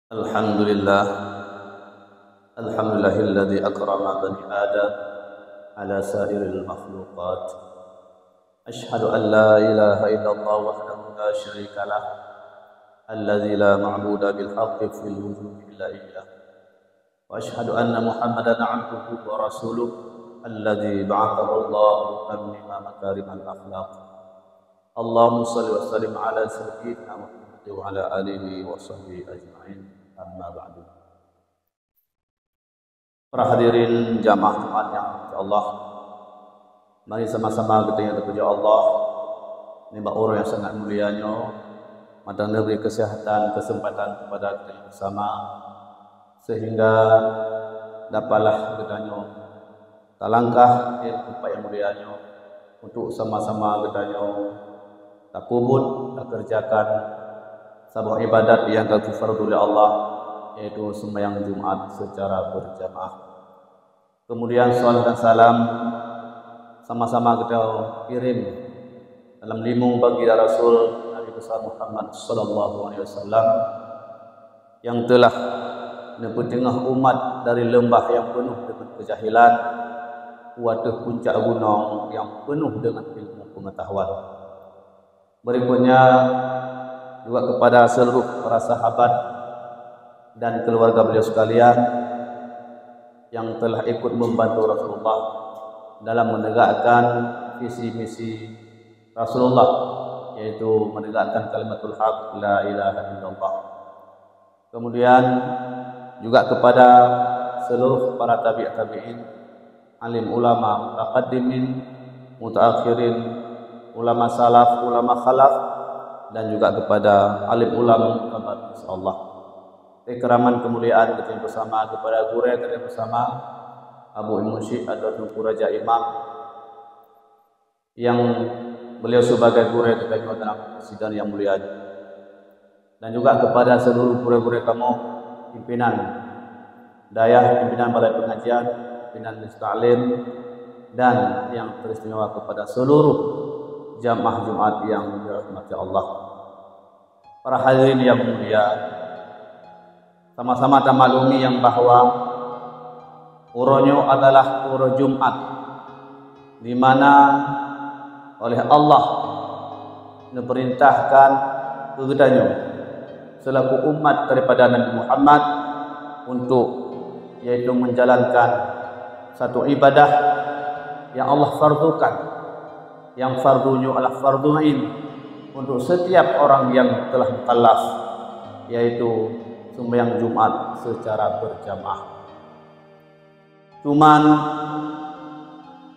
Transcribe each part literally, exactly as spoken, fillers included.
Alhamdulillah. Alhamdulillahilladzi akrama bani Adam ala sairil makhluqat. Asyhadu an la ilaha illallah wahdahu la syarika lah, alladzi la ma'buda bil haqqi fil wujudi illa iyyah. Wa asyhadu anna Muhammadan abduhu wa rasuluh, alladzi ba'athahu Allah mutammima makarimal akhlaq. Allahumma shalli wa sallim ala sayyidina Muhammad wa ala alihi wa sahbihi ajma'in. Amma ba'du. Para hadirin jamaah Jumat yang dirahmati Allah, mari sama-sama geutanyoe teupujoe Allah nibak uroe nyang sangat mulia nyoe, mantong neubri keuseuhatan, keuseumpatan keupada geutanyoe beusama, seuhingga dapatlah geutanyoe talangkah di teumpat nyang mulia nyoe untuk sama-sama geutanyoe tapeubuet, takeureujakan saboh ibadat nyang ka geufardu lé Allah, yaitu seumayang Jumat seucara beurjamaah. Keumudian, salawat dan salam sama-sama geutanyoe kirém dalam limong baginda Rasul Nabi besar Muhammad sallallahu alaihi wasallam, nyang teulah neupeuteungoh umat dari leumbah nyang peunoh deungon keujahilan u ateueh puncak gunong nyang peunoh deungon ilmu peungeutahuan. Berikutnya, juga kepada seluruh para sahabat dan keluarga beliau sekalian yang telah ikut membantu Rasulullah dalam menegakkan visi misi Rasulullah, yaitu menegakkan kalimatul haq, la ilaha illallah. Kemudian juga kepada seluruh para tabi' tabi'in, alim ulama, mutaqaddimin, mutaakhirin, ulama salaf, ulama khalaf, dan juga kepada alim ulama mutabarin, insyaallah. Ikraman kemuliaan geutanyoe beusama kepada gurée geutanyoe beusama, Abu Imam Syekh atau Teungku Raja Imam, yang beliau sebagai gurée geutanyoe dalam sidang yang mulia nyoe. Dan juga kepada seluruh gurée-gurée kamoe, pimpinan dayah, pimpinan balai pengajian, pimpinan majelis taklim, dan yang teristimewa kepada seluruh jamaah Jumat yang dirahmati Allah. Para hadirin yang mulia, sama-sama tamaklumi nyang bahwa uroe nyoe adalah uroe Jumat, di mana oleh Allah neupeurintahkan keu geutanyoe selaku umat daripada Nabi Muhammad untuk, yaitu menjalankan satu ibadah yang Allah fardukan, yang fardu nyoe adalah fardu ain untuk setiap orang yang telah mukallaf, yaitu sembahyang Jumat secara berjamaah. Cuman,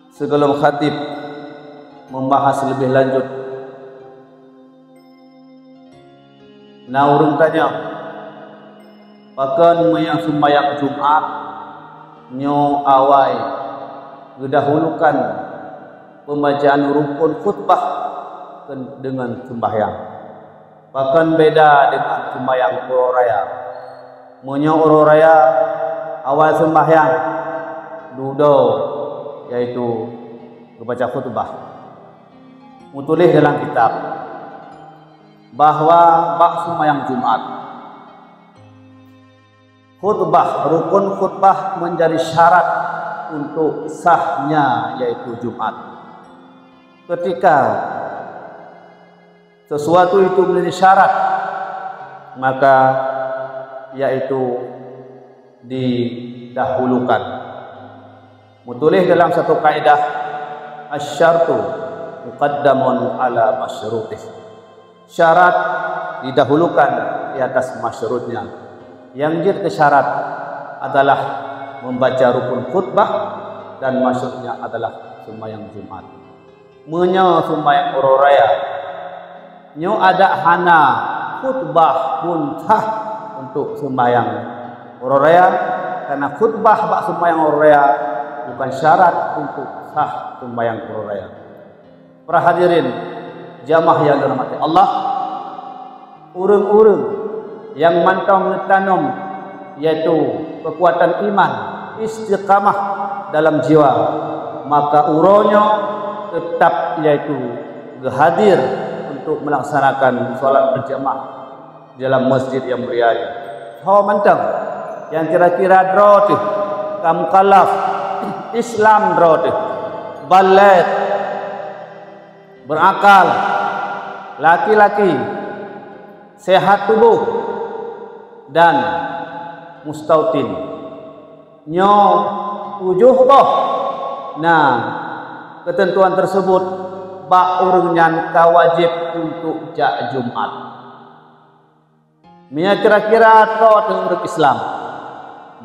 sebelum khatib membahas lebih lanjut, na ureuëng tanya, pakon meunyoe sembahyang Jumat nyoe awai geudahulukan pembacaan rukun khutbah deungon sembahyang? Pakon beda deungon sembahyang uroe raya? Meunyoe uroe raya, awai sembahyang dudoe, yaitu geubaca khutbah. Meutuléh dalam kitab bahwa bak sembahyang Jumat, khutbah, rukun khutbah menjadi syarat untuk sahnya, yaitu Jumat. Ketika sesuatu itu menjadi syarat, maka yaitu didahulukan. Meutuléh dalam satu kaedah, "Asy-syartu muqaddamun ala masyrutih." Syarat didahulukan di atas masyrutnya. Nyang jeuet keu syarat adalah membaca rukun khutbah dan masyrutnya adalah sembahyang Jumat. Meunyoe sembahyang uroe raya, nyoe adak hana khutbah pun sah untuk sembahyang uroe raya, karena khutbah bak sembahyang uroe raya bukan syarat untuk sah sembahyang uroe raya. Para hadirin jamaah yang dirahmati Allah, ureuëng-ureuëng nyang mantong neutanom, yaitu keukuatan iman, istiqamah dalam jiwa, maka uroe nyoe teutap, yaitu geuhadir untuk meulaksanakan salat berjamaah di dalam masjid nyang mulia nyoe. Ho mantong nyang kira-kira droe teuh ka mukallaf, Islam droe teuh, balek, berakal, laki-laki, sehat tuboh, dan mustautin. Nyoe tujoh boh na keuteuntuan teuseubut bak ureuëng nyan ka wajéb untuk jak Jumat. Meunyoe kira-kira droe teuh ureuëng Islam,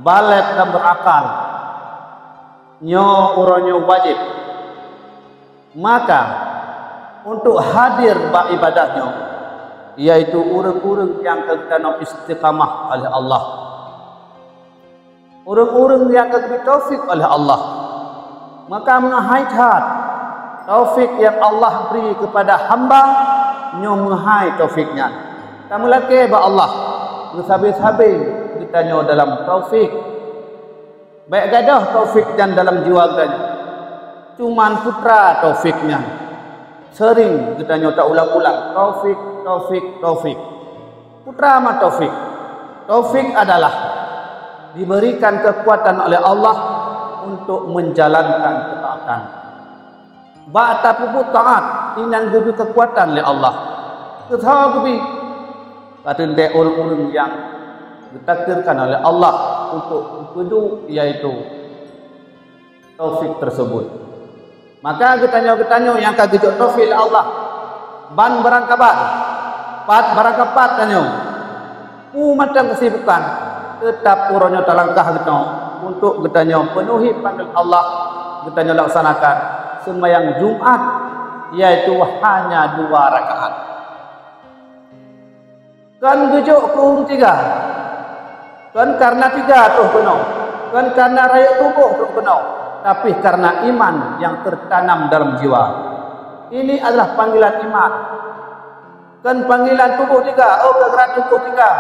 balek dan berakal, nyoe uroe nyoe wajéb. Maka, untuk hadir bak ibadah nyoe, yaitu ureuëng-ureuëng nyang ka geutanoh istiqamah oleh Allah. Ureuëng-ureuëng nyang ka geubri taufik oleh Allah. Maka meuhai that taufik nyang Allah bri keupada hamba nyoe meuhai taufik nyan. Tameulakée bak Allah, meusabe-sabe geutanyoe dalam taufik. Bék gadôh taufik nyan dalam jiwa geutanyoe. Cuman putra taufik nyan. Seuring geutanyoe taulang-ulang, taufik, taufik, taufik. Putra ma taufik? Taufik adalah diberikan kekuatan oleh Allah untuk menjalankan ketaatan. Bak tapeubuet taat, inan geubri kekuatan lé Allah. Keu soe geubri? Ka teuntée ureuëng-ureuëng nyang geutakdirkan oleh Allah untuk geupeuduek, yaitu taufik teuseubut. Maka geutanyoe-geutanyoe nyang ka geujok taufik lé Allah, ban barangkaban, pat barangkapat tanyoe, peue mantong keusibukan, teutab uroe nyoe talangkah geutanyoe untuk geutanyoe peunuhi panggilan Allah, geutanyoe laksanakan seumayang Jumat, yaitu hanya dua rakaat. Kon geujok keu ureuëng tiga, kon kareuna tiga troh keunoe, kon kareuna rayeuk tuboh troh keunoe, tapi kareuna iman nyang teutanam dalam jiwa. Ini adalah panggilan iman. Kon panggilan tuboh tiga, oh, gara-gara tuboh tiga.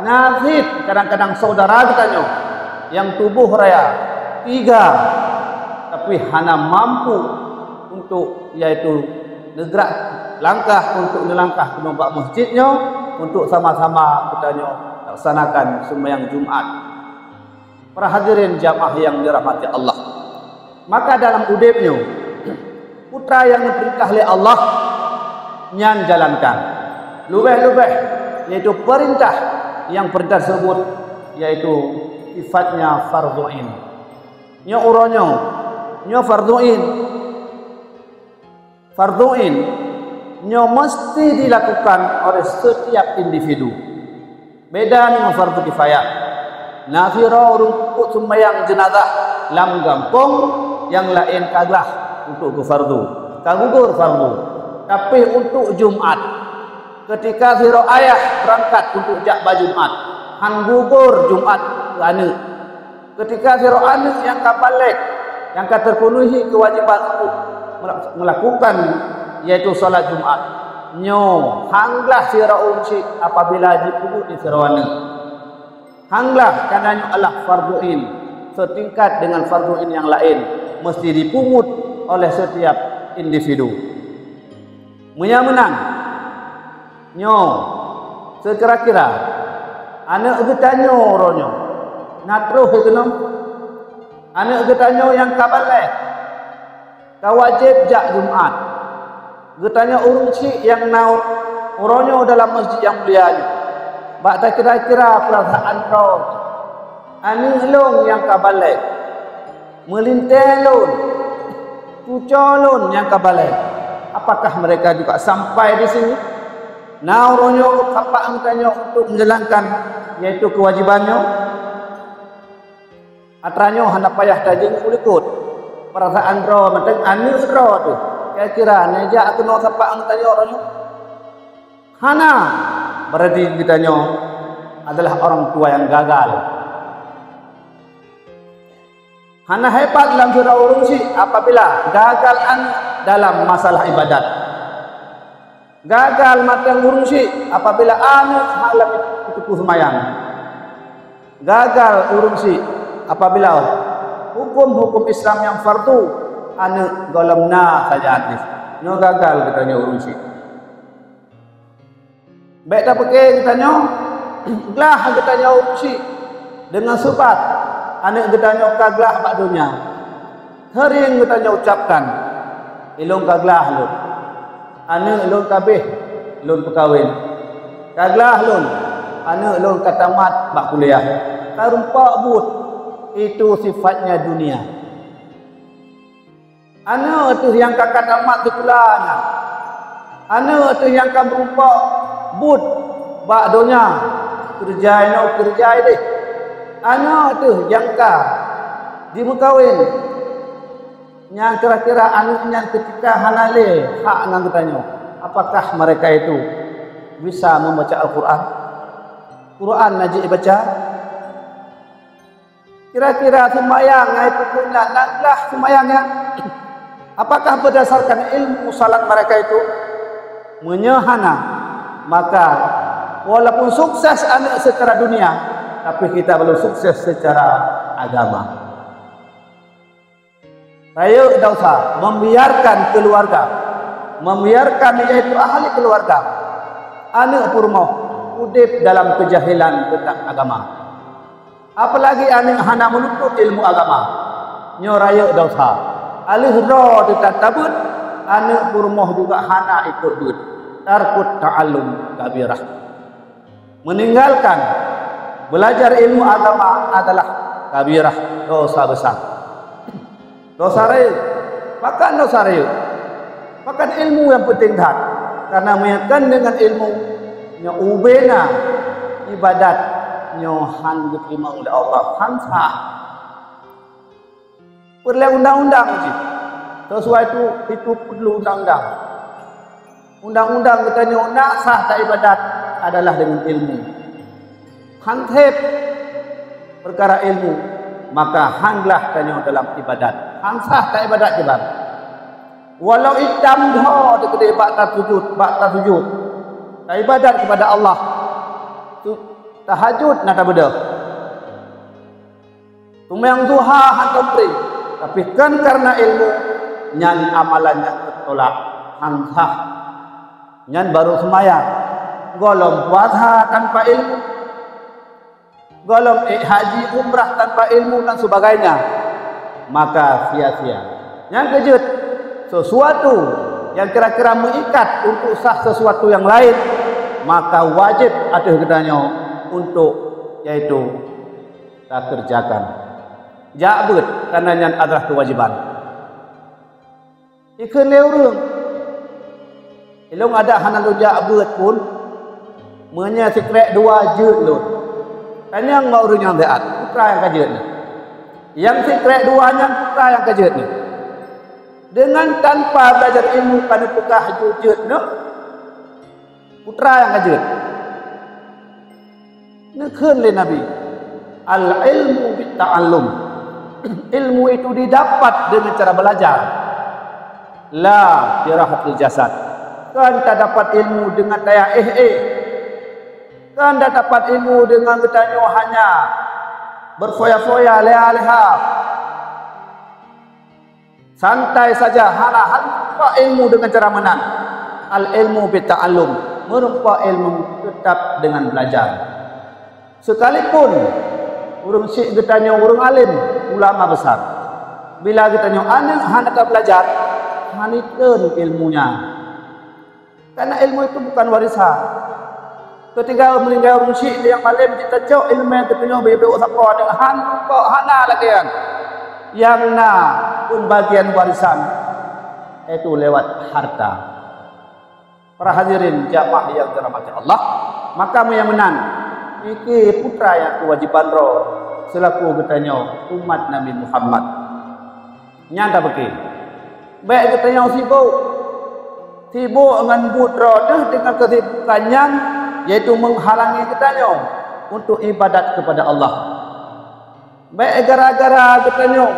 Na cit kadang-kadang syedara geutanyoe nyang tuboh raya tiga, tapi hana mampu untuk, yaitu neugrak langkah untuk neulangkah keunoe bak masjid nyoe untuk sama-sama geutanyoe laksanakan seumayang Jumat. Para hadirin jamaah nyang dirahmati Allah. Maka dalam udeb nyoe, putra nyang neupeurintah lé Allah nyan jalankan. Leubeh-leubeh, yaitu peurintah nyang peurintah tersebut, yaitu sifatnya fardhu ain. Nyoe uroe nyoe, nyoe fardhu ain. Fardhu ain nyoe meusti dilakukan oleh setiap individu. Beda ngon fardhu kifayah. Na sidroe ureuëng peubuet seumayang jeunazah lam gampông, nyang laén ka glah untuk keu fardhu, ka gugur fardhu. Tapi untuk Jumat, ketika sidroe ayah beurangkat untuk jak bak Jumat, han gugur Jumat keu aneuëk. Ketika sidroe aneuëk nyang ka balek, nyang ka teupenuhi keuwajéban untuk mela-, melakukan, yaitu salat Jumat, nyoe han glah sidroe ureuëng syik apabila jipeubuet lé sidroe aneuëk. Han glah, karena nyoe adalah fardhu ain, setingkat dengan fardhu ain nyang laén, mesti dipeubuet oleh setiap individu. Meunyoe meunan, nyoe, seukira-kira, aneuëk geutanyoe uroe nyoe na troh keunoe? Aneuëk geutanyoe nyang ka balek, ka wajéb jak Jumat. Geutanyoe ureuëng syik nyang na uroe nyoe dalam masjid nyang mulia nyoe, bak takira-kira peurasaan droe, aneuëk lôn nyang ka balek, meulintée lôn, cucoe lôn nyang ka balek, apakah mereka juga sampai di sini? Na uroe nyoe tapak geutanyoe untuk menjalankan, yaitu keuwajéban nyoe? Atra nyoe hana payah tajeuet u likot. Peurasaan droe mantong aneuëk droe teuh, kira-kira neujak keunoe tapak geutanyoe uroe nyoe? Hana. Berarti geutanyoe adalah orang tua yang gagal. Hana hebat lam sidroe ureuëng syik apabila gagal aneuëk dalam masalah ibadat. Gagal mantong ureuëng syik apabila aneuëk hana lé teupeu seumayang. Gagal ureuëng syik apabila huköm-huköm Islam nyang fardhu aneuëk gohlom na sajan jih. Nyoe gagal geutanyoe ureuëng syik. Bék tapeuke geutanyoe Glah geutanyoe ureuëng syiek deungon seubat aneuëk geutanyoe ka glah bak donya. Seuring geutanyoe ucapkan, "Ilôn ka glah lôn. Aneuëk lôn ka béh lôn peukawen. Ka glah lôn. Aneuëk lôn ka tamat bak kuliah. Ka rumpok buet." Itu sifatnya dunia. Aneuëk teuh nyang ka, ka tamat sikula nyan. Aneuëk teuh nyang ka meurumpok buet bak donya, keureuja inoe keureuja ideh. Aneuëk teuh nyang ka jimeukawen. Nyang kira-kira aneuëk nyan keutika hana lé hak ngon geutanyoe, apakah mereka itu bisa membaca Al-Quran? Quran na jibaca? Kira-kira seumayang nyang ipeubuet nyan na glah seumayang nyan? Apakah berdasarkan ilmu salat mereka itu? Meunyoe hana, maka walaupun sukses aneuëk secara dunia, tapi kita belum sukses secara agama. Rayeuk desya membiarkan keluarga, membiarkan yaitu ahli keluarga, aneuëk peurumoh udeb dalam keujahilan teuntang agama. Apalagi aneuëk hana meununtut ilmu agama, nyoe rayeuk desya. Aleuh droe teutab tabeuet, aneuëk peurumoh juga hana ikot beuet. Tarkut ta'allum kabirah. Meninggalkan belajar ilmu agama adalah kabirah, dosa besar. Dosa rayeuk. Pakon dosa rayeuk? Pakon ilmu nyang peunteng that? Karena meunyoe kon deungon ilmu, nyoe ubena ibadat nyoe han geuteurimong lé Allah, han sah. Peureulée undang-undang jih. Sesuatu itu perlu undang-undang. Undang-undang geutanyoe na sah taibadat adalah deungon ilmu. Han sép peukara ilmu, maka han glah tanyoe dalam ibadat. Han sah taibadat kiban. Walau itam dhoe teukeudeh bak tasujut, bak tasujut, taibadat kepada Allah, tu tahajud na tabeudôh. Seumayang duha han teupreh, tapi kon kareuna ilmu, nyan amalan nyang teutolak, han sah. Nyan barô seumayang. Gohlom puasa tanpa ilmu, gohlom ék haji umrah tanpa ilmu dan sebagainya, maka sia-sia. Nyang keujeuet, sesuatu nyang kira-kira meuikat untuk sah sesuatu nyang laén, maka wajéb ateueh geutanyoe untuk, yaitu, takeureujakan. Jak beuet, kareuna nyan adalah keuwajéban. Ikheun lé ureuëng, "Ilôn adak hana lôn jak beuet pun, meunyoe sikrék dua jeuet lôn." Tanyong bak ureuëng nyang siat, peue teuma nyang ka jeuet nyan? Nyang sikrék dua nyan peue teuma nyang ka jeuet nyan? Deungon tanpa belajar ilmu ka neupeugah jeuet-jeuet nyoe? Peue teuma nyang ka jeuet? Neukheun lé Nabi, "Al-ilmu bit-ta'allum." Ilmu itu didapat dengan cara belajar. La firahatil jasad. Kon tadapat ilmu dengan taya éh-éh. Kon tadapat ilmu dengan geutanyoe hanya berfoya-foya, leha-leha. Santai saja, hana, hana ilmu dengan cara meunan. Al-ilmu bit-ta'allum, meurumpok ilmu tetap dengan belajar. Sekalipun ureuëng syiek geutanyoe ureuëng alim, ulama besar, bila geutanyoe aneuëk hana ka belajar, hana ikheun ilmu nyan. Karena ilmu itu bukan warisan. Ketika meninggal ureuëng syiek nyang malem, jitacok ilmu nyang teupeunyoe beu-beu sapo, hana, hana lagée nyan. Nyang na pembagian warisan, yaitu lewat harta. Para hadirin jamaah yang dirahmati Allah, maka meunyoe meunan, pike peue teuma nyang keuwajéban droe selaku geutanyoe umat Nabi Muhammad. Nyan tapike. Bék geutanyoe sibok. Sibok ngon buet droe deuh deungon keusibukan nyan, yaitu menghalangi geutanyoe untuk ibadat kepada Allah. Bék gara-gara geutanyoe,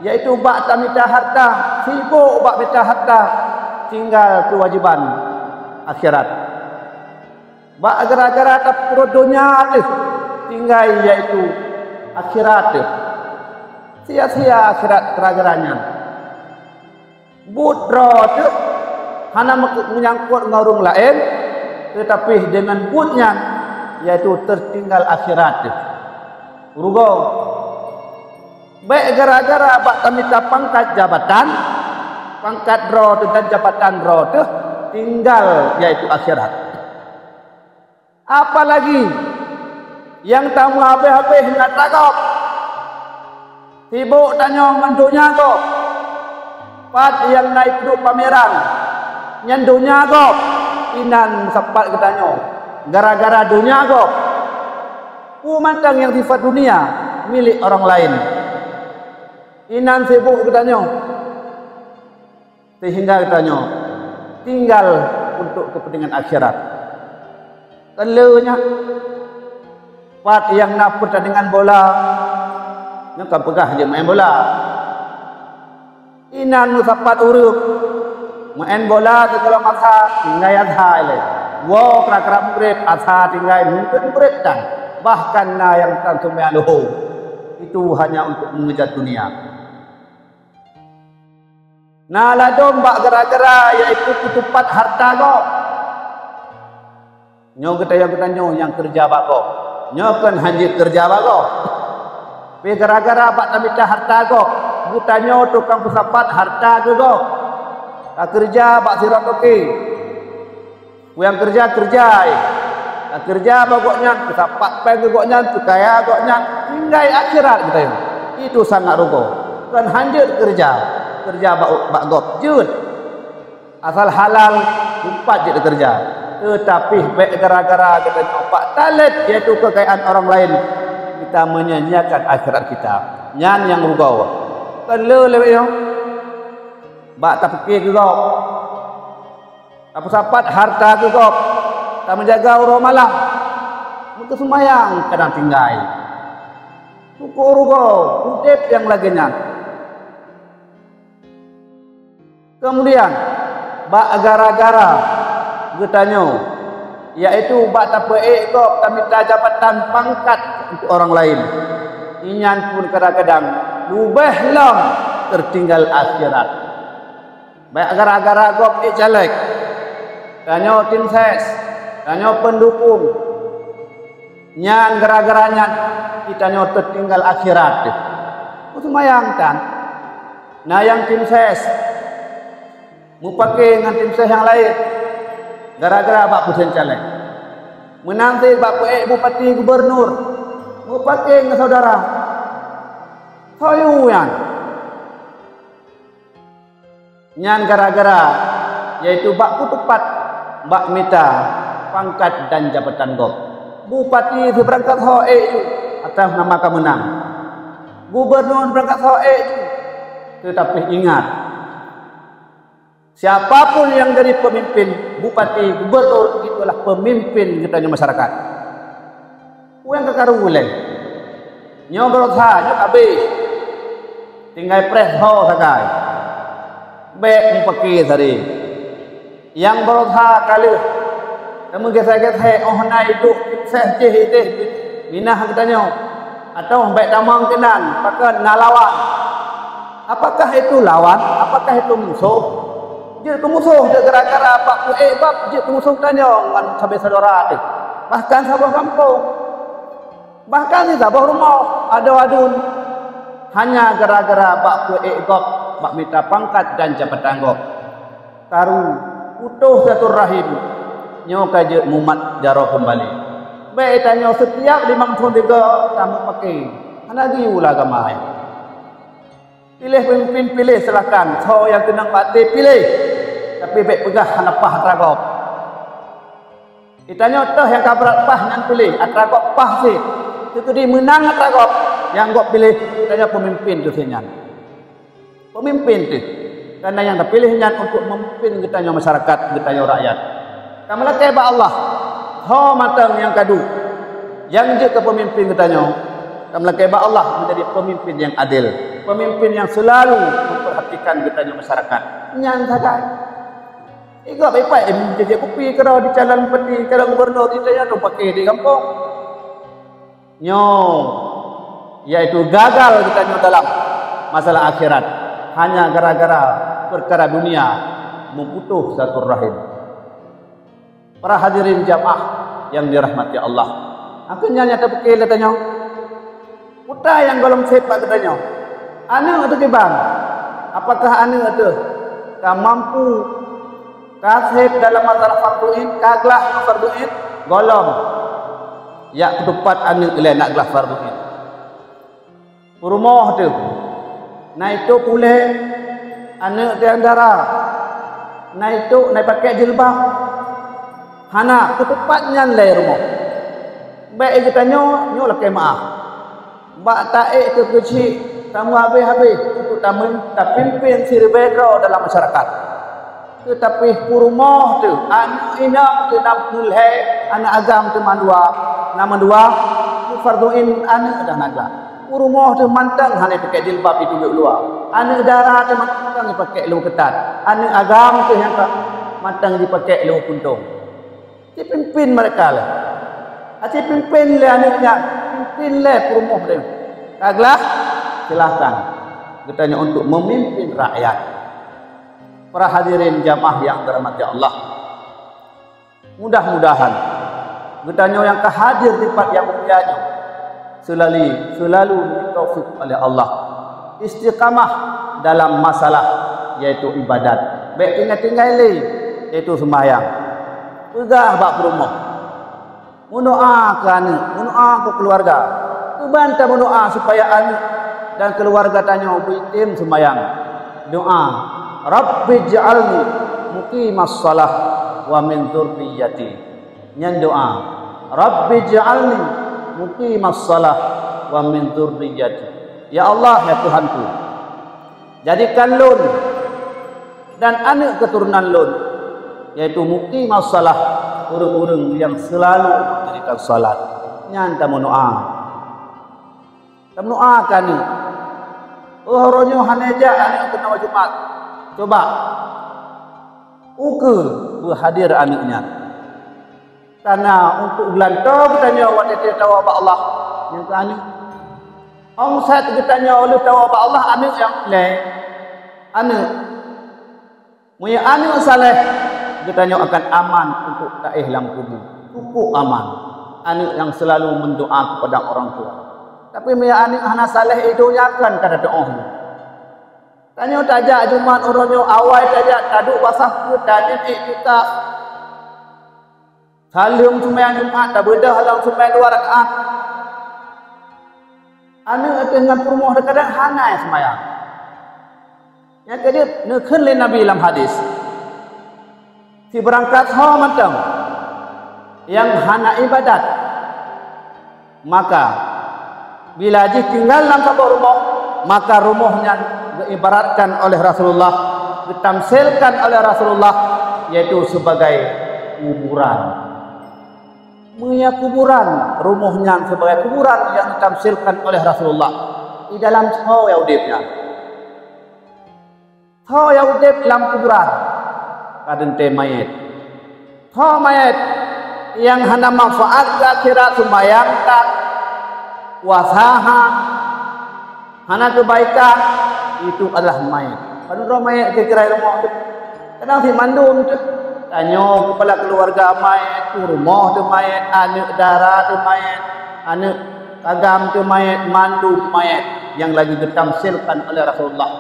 yaitu bak tamita harta, sibok bak mita harta, tinggai keuwajéban akhirat. Bak gara-gara tapeutrok donya teuh tinggai, yaitu akhirat teuh. Sia-sia akhirat gara-gara nyan. Buet droe teuh hana meunyangkot ngon ureuëng laén, teutapi deungon buet nyan yaitu tertinggal akhirat. Rugoe. Bék gara-gara bak tamita pangkat jabatan, pangkat droe teuh dan jabatan droe teuh tinggal, yaitu akhirat. Apalagi nyang tameuhabéh-habéh ngon atra gob. Sibok tanyoe ngon donya gob. Pat nyang na ipeuduek pameran, nyan donya gob. Inan meusapat geutanyoe gara-gara donya gob. Peue mantong nyang sifat dunia milék ureuëng laén. Inan sibok geutanyoe, sehingga geutanyoe tinggal untuk kepentingan akhirat. Teuleu nyan, pat nyang na peurtandingan bola, nyoe ka peugah jeuet maén bola. Inan meusapat ureuëng, maén bola sigohlom asa, tinggai asa ilée. Woe krak-krak mugreb, asa tinggai mungken mugreb tan. Bahkan na nyang tan seumayang luho. Itu hanya untuk mengejar dunia. Na ladôm bak gara-gara, yaitu peutupat harta gob. Nyoe geutanyoe-geutanyoe nyang keureuja bak gob. Nyoe kon hanjeuet keureuja bak gob. Pih gara-gara bak tamita harta gob, geutanyoe tukang peusapat harta keu gob. Ka keureuja bak sidroe toke. Nyang keureuja-keureuja, eh. Ka keureuja bak gobnyan, peusapat péng keu gobnyan, peukaya gobnyan, tinggai akhirat geutanyoe. Itu sangat rugoe. Kon hanjeuet keureuja, keureuja bak, bak gob jeuet. Asal halal, umpat jeuet keureuja. Teutapi bék gara-gara geutanyoe bak talét, yaitu keukayaan ureuëng laén, kita menyia-nyiakan akhirat kita. Nyan nyang rugoe. Kon le lewat nyoe. Bak tapike keu gob. Tapeusapat harta keu gob, tameujaga uroe malam, meukeuseumayang kadang tinggai. Syukur rugoe udeb nyang lagée nyan. Keumudian, bak gara-gara geutanyoe, yaitu bak tapeuék gob tamita jabatan pangkat untuk ureuëng laén, inyan pun kadang-kadang leubeh lom teutinggai akhirat. Bék gara-gara gob ék caleg, tanyoe tim ses, tanyoe peundukung. Nyan gara-gara nyan geutanyoe teutinggai akhirat. Peuseumayang tan, na nyang tim ses mupake ngon tim ses nyang laén gara-gara bak peusen caleg. Meunan cit bak peuék bupati gubunur mupake ngon syedara. Soe nyan? Nyan gara-gara, yaitu bak peutupat, bak mita pangkat dan jabatan gob. Bupati sibeurangkat soe ék ju atas nama ka meunang. Gubunur sibeurangkat soe ék ju. Teutapi ingat, siapa pun nyang jadi peumimpin, bupati, gubunur, itulah peumimpin geutanyoe masyarakat. Ureuëng ka karu ulée. Nyoe beureusaha, nyoe ka abéh. Tinggai preh ho sagai. Bék mupake sabe. Nyang beureusaha ka lheueh. Teumeugeusée-geusée óh na iduek sukses jih ideh minah geutanyoe. Atau bék tamong keunan, pakon na lawan. Apakah itu lawan? Apakah itu musuh? Jeuet keu musoh, jeuet gara-gara bak peuék gob, jeuet keu musoh tanyoe ngon sabe syedara teuh. Bahkan saboh gampông. Bahkan sisaboh rumoh, adoe aduen. Hanya gara-gara bak peuék gob, bak mita pangkat dan jabatan gob. Karu, putoh silaturahim, nyoe ka jeuet mumat jaroe keumbali. Bék tanyoe seutiap limong thon tiga tamupake. Hana geuyue lam agama nyoe. Piléh peumimpin, piléh, silakan. Soe nyang keunong bak até, piléh. Tapi bék peugah hana paih atra gob. Geutanyoe toh nyang ka brat paih nyan piléh, atra gob paih cit. Teukeudi meunang atra gob nyang gob piléh, geutanyoe peumimpin teuh nyan. Peumimpin teuh. Karena nyang tapiléh nyan untuk meumimpin geutanyoe masyarakat, geutanyoe rakyat. Kameulakée bak Allah, ho mantong nyang ka duek. Nyang jeuet keu peumimpin geutanyoe, kameulakée bak Allah meunjadi peumimpin nyang adil, peumimpin nyang seulalu memperhatikan geutanyoe masyarakat. Nyan sagai. Igob ipai mencuci kupi keudroe di calon bupati, calon gubunur, di tanyoe tu paké di gampông. Nyoe, yaitu gagal geutanyoe dalam masalah akhirat, hanya gara-gara peukara dunia meuputoh silaturahim. Para hadirin jamaah yang dirahmati Allah, Maka nyan nyang tapike lé tanyoe, peue nyang gohlom sép bak geutanyoe? Aneuk teuh kiban. Apakah aneuk teuh ka mampu, ka sép dalam masalah fardhu ain, ka glah ngon fardhu ain? Gohlom. Jak keutupat aneuk ilée nak glah fardhu ain. Peurumoh teuh, na itôp ulée, aneuk teuh nyang dara, na itôp, na ipakék jilbab. Hana, keutupat nyan lé rumoh. Bék geutanyoe nyoe lakée meuáh. Bak taék teuh keuchik, tameuhabéh-habéh untuk tamen-, tapimpén siribée droe dalam masyarakat. Teutapi peurumoh teuh, aneuk inong teuh na peuet lhée, aneuk agam teuh mandua, na mandua, fardhu ain aneuk dah na glah. Peurumoh teuh mantong hana ipakék jilbab di luwa. Aneuk dara teuh mantong ipakék luwa keutat. Aneuk agam teuh nyang ka mantong jipakék luwa puntông. Jipimpén mereka lé. Aci pimpén lé aneuk nyan, pimpén lé peurumoh teuh. Ka glah, silahkan geutanyoe untuk memimpin rakyat. Para hadirin jamaah yang dirahmati Allah, mudah-mudahan geutanyoe nyang ka hadir di pat nyang mulia nyoe seulali-, seulalu dibri taufik oleh Allah istiqamah dalam masalah, yaitu ibadat. Bék tinggai-tinggai lé, yaitu seumayang. Peugah bak peurumoh, meudoá keu aneuk, meudoá keu keuluwarga. Keuban tameudoá supaya aneuk dan keuluwarga tanyoe beuitem seumayang. Doá, "Rabbij'alni muqimas shalah wa min dzurriyyati." Nyan doá, "Rabbij'alni muqimas shalah wa min dzurriyyati." Ya Allah, ya Tuhanku, jadikan lôn dan aneuk keuturonan lôn, yaitu muqimas shalah, ureuëng-ureuëng nyang seulalu mendirikan salat. Nyan tameudoá. Tameudoá keu aneuk. Oh, uroe nyoe hana jak aneuk keunoe Jumat. Coba, ukeue beuhadir aneuk nyan. Karena untuk geulantoe geutanyoe watée tawoe bak Allah nyang keu aneuk. Ong sat geutanyoe lheueh tawoe bak Allah aneuk nyang lé. Aneuk. Meunyoe aneuk saleh, geutanyoe akan aman untuk taéh lam kubu. Cukup aman. Aneuk nyang selalu mendoa kepada orang tua. Tapi meunyoe aneuk hana saleh, i donya kan ka tatu'oh. Tanyoe tajak Jumat uroe nyoe awai tajak taduek basah peuet tajak iktikaf. Saleuem seumayang Jumat, tabeudoh lom seumayang dua rakaat. Aneuk ateueh ngon peurumoh teuh kadang hana seumayang. Nyang keujeuet neukheun lé Nabi lam hadis, sibeurangkat ho mantong nyang hana ibadat, maka bila jih tinggai lam saboh rumoh, maka rumoh nyan geuibaratkan oleh Rasulullah, geutamsilkan oleh Rasulullah, yaitu sebagai kuburan. Meunyoe kuburan, rumoh nyan sebagai kuburan nyang geutamsilkan oleh Rasulullah di dalam soe nyang udeb nyan. Soe nyang udeb lam kuburan, ka teuntée manyét. Soe manyét nyang hana manfaat keu akhirat, seumayang that, puasa that, hana keubaikan, itu adalah manyét. Padub droe manyét kira-kira rumoh teuh? Kadang si mandum teuh. Tanyoe keupala keuluwarga manyét, rumoh teuh manyét, aneuk dara teuh manyét, aneuk agam teuh manyét, mandum manyét nyang lagée geutamsilkan oleh Rasulullah.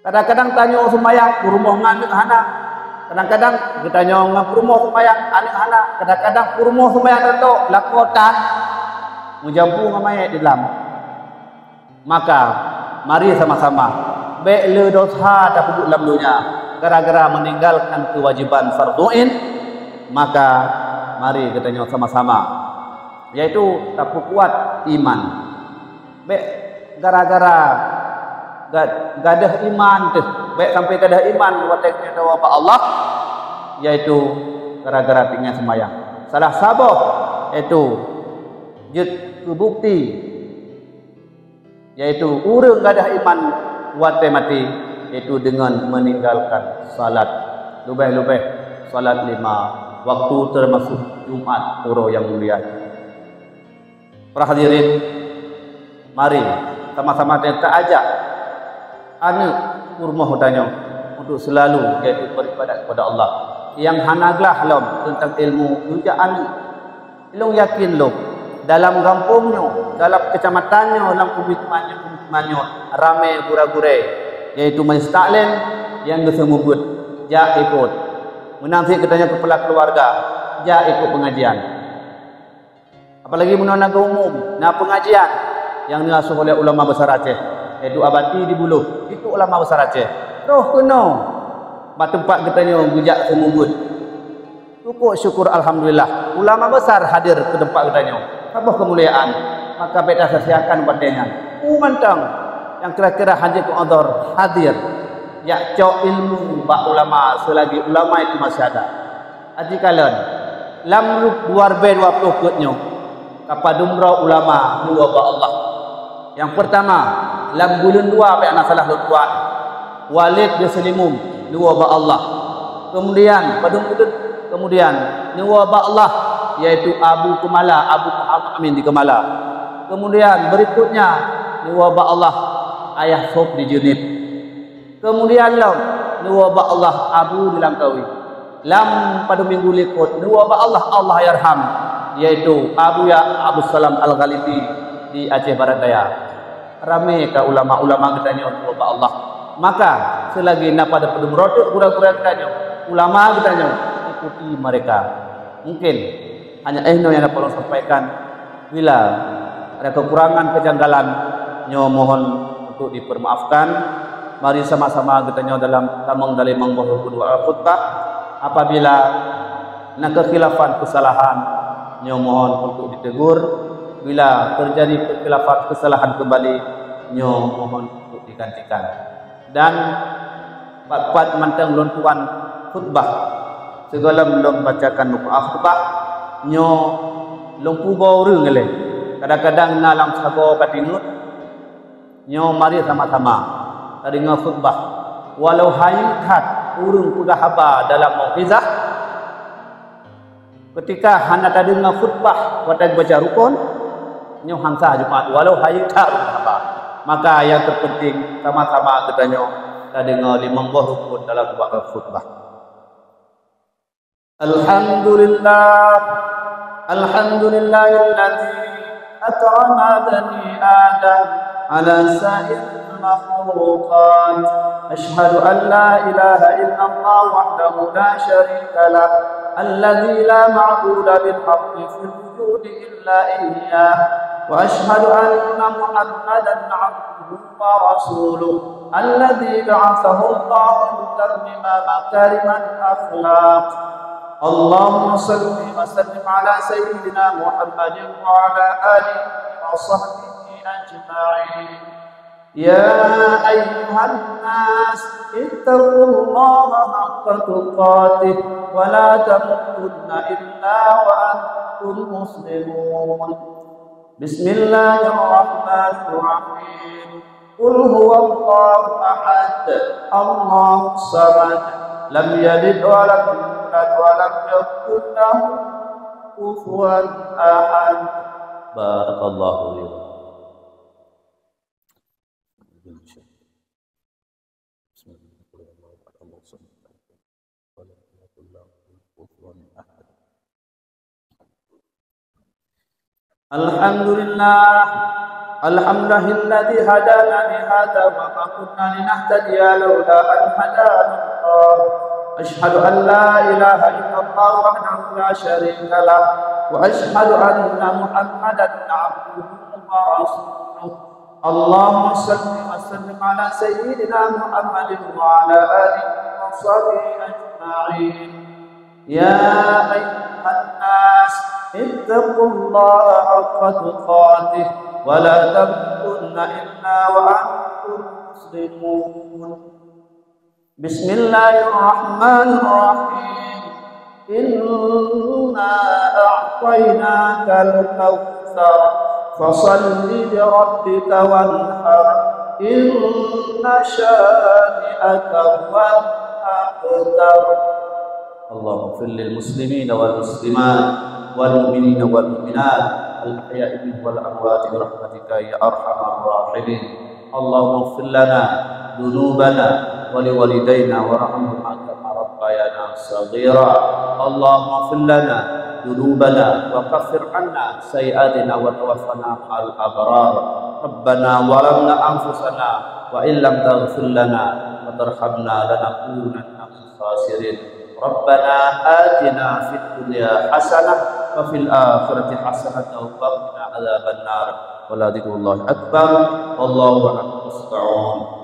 Kadang-kadang tanyoe seumayang, peurumoh ngon aneuk hana. Kadang-kadang geutanyoe ngon peurumoh seumayang, aneuk hana. Kadang-kadang peurumoh seumayang teutok, lakoe tan, meujampu ngon manyét di lam. Maka, mari sama-sama bék le desya tapeubuet lam donya gara-gara meuninggalkan keuwajéban fardhu ain. Maka, mari geutanyoe sama-sama, yaitu tapeukuat iman. Bék gara-gara ga-, gadôh iman teuh, bék sampai gadôh iman watée geutanyoe bak Allah, yaitu gara-gara tinggai seumayang. Salah saboh, yaitu jeuet keu bukti, yaitu ureuëng gadôh iman watée maté, yaitu deungon meuninggalkan salat, leubeh-leubeh salat lima waktu, teumasuk Jumat uroe nyang mulia. Para hadirin, mari sama-sama ta-, taajak aneuk peurumoh tanyoe untuk selalu, yaitu beribadat kepada Allah. Nyang hana glah lom teuntang ilmu, geujak aneuk. Lôn yakin lom, dalam gampông nyoe, dalam keucamatan nyoe, lam pemukiman nyoe, pemukiman nyoe, ramé gura-gurée, yaitu majlis taklim nyang geuseumeubeuet, jak ikot. Meunan cit geutanyoe keupeula keuluwarga, jak ikot peungajian. Apalagi meunyoe na geuh umum, na peungajian nyang neuasoe oleh ulama besar Aceh, yaitu Abati di Buloh, itu ulama besar Aceh. Roh keunoe bak teumpat geutanyoe geujak seumeubeuet. Syukur, syukur, alhamdulillah, ulama besar hadir keu teumpat geutanyoe. Saboh keumuliaan, maka bèk tasa-siakan watèe nyan. Peue mantong nyang kira-kira hana jeuet keu udhur hadir, jak cok ilmu bak ulama selagi ulama itu masih ada. Aji kalon, lam dua ribèe dua ploh peuet nyoe, ka padum droe ulama neuwoe bak Allah. Nyang peurtama, lam buleuen dua bèk hana salah lôn tuan, Walid bin Seulimum neuwoe bak Allah. Keumudian, padum buleuen keumudian, neuwoe bak Allah, yaitu Abu Keumala, Abu Muhammad Amin di Keumala. Keumudian, beurikutnya, neuwoe bak Allah, Ayah Sop di Jeunieb. Keumudian lom, neuwoe bak Allah Abu di Langkawi. Lam padum minggu likot, neuwoe bak Allah, Allah yarham, yaitu Abu Ya Abdul Salam Al-Ghalibi di Aceh Barat Daya. Ramé ka ulama-ulama geutanyoe neuwoe bak Allah. Maka, selagi na padum droe teuk gura-gura geutanyoe, ulama geutanyoe, ikuti mereka. Mungkin hanya eh nyoe nyang dapat ulôn sampaikan. Bila ada kekurangan, kejanggalan, nyoe mohon untuk dipermaafkan. Mari sama-sama geutanyoe dalam tamong dalam mangboh rukun wa khutbah. Apabila na kekhilafan, kesalahan, nyoe mohon untuk ditegur. Bila terjadi kekhilafan, kesalahan kembali, nyoe mohon untuk digantikan. Dan pat-pat mantong lôn tuan khutbah, sigohlom lôn bacakan buku khutbah, nyoe lôn peugo ureuëng lé. Kadang-kadang na lam sagoe ka tingeut, nyoe mari sama-sama tadeungoe khutbah. Walau hayeu that ureuëng peugah haba dalam mukjizah, ketika hana tadeungoe khutbah watée baca rukon, nyoe han sah Jumat, walau hayeu that ureuëng haba. Maka nyang terpenting sama-sama geutanyoe tadeungoe limong boh rukon dalam waktu khutbah. Alhamdulillah, alhamdulillahilladzi akrama bani Adam ala sa'iril makhluqat. Asyhadu an la ilaha illallah wahdahu la syarika lah, alladzi la ma'buda bil haqqi fil wujudi illa iyyah. Wa asyhadu anna Muhammadan abduhu wa rasuluh, alladzi ba'athahu Allahu liyutammima makarimal akhlaq. Allahumma shalli wa sallim ala sayyidina Muhammadin wa ala alihi wa sahbihi ajma'in. يا أيها الناس اتقوا الله حق تقاته ولا تموتن إلا وأنتم مسلمون. بسم الله الرحمن الرحيم. قل هو الله أحد، الله الصمد، لم يلد ولم يولد ولم يكن له كفوا أحد. بارك الله لي ولكم. الحمد لله، الحمد لله الذي هدانا لهذا وما كنا لنهتدي لولا أن هدانا الله. أشهد أن لا إله إلا الله وحده لا شريك له، وأشهد أن محمدا عبده ورسوله. اللهم صل وسلم على سيدنا محمد وعلى آله وصحبه أجمعين. يا أيها الناس اتقوا الله حق تقاته ولا تموتن إلا وأنتم مسلمون. بسم الله الرحمن الرحيم. إنا أعطيناك الكوثر، فصل لربك وانحر، إن شانئك هو الأبتر. اللهم اغفر للمسلمين والمسلمات والمؤمنين والمؤمنات الأحياء منهم والأموات برحمتك يا أرحم الراحمين. اللهم اغفر لنا ذنوبنا ولوالدينا وارحمهما كما ربيانا صغيرا. اللهم اغفر لنا ذنوبنا وكفر عنا سيئاتنا وتوفنا مع الأبرار. ربنا ظلمنا أنفسنا وإن لم تغفر لنا وترحمنا لنكونن من الخاسرين. ربنا آتنا في الدنيا حسنة وفي الآخرة حسنة وقنا عذاب النار. ولذكر الله أكبر. والله أعلم.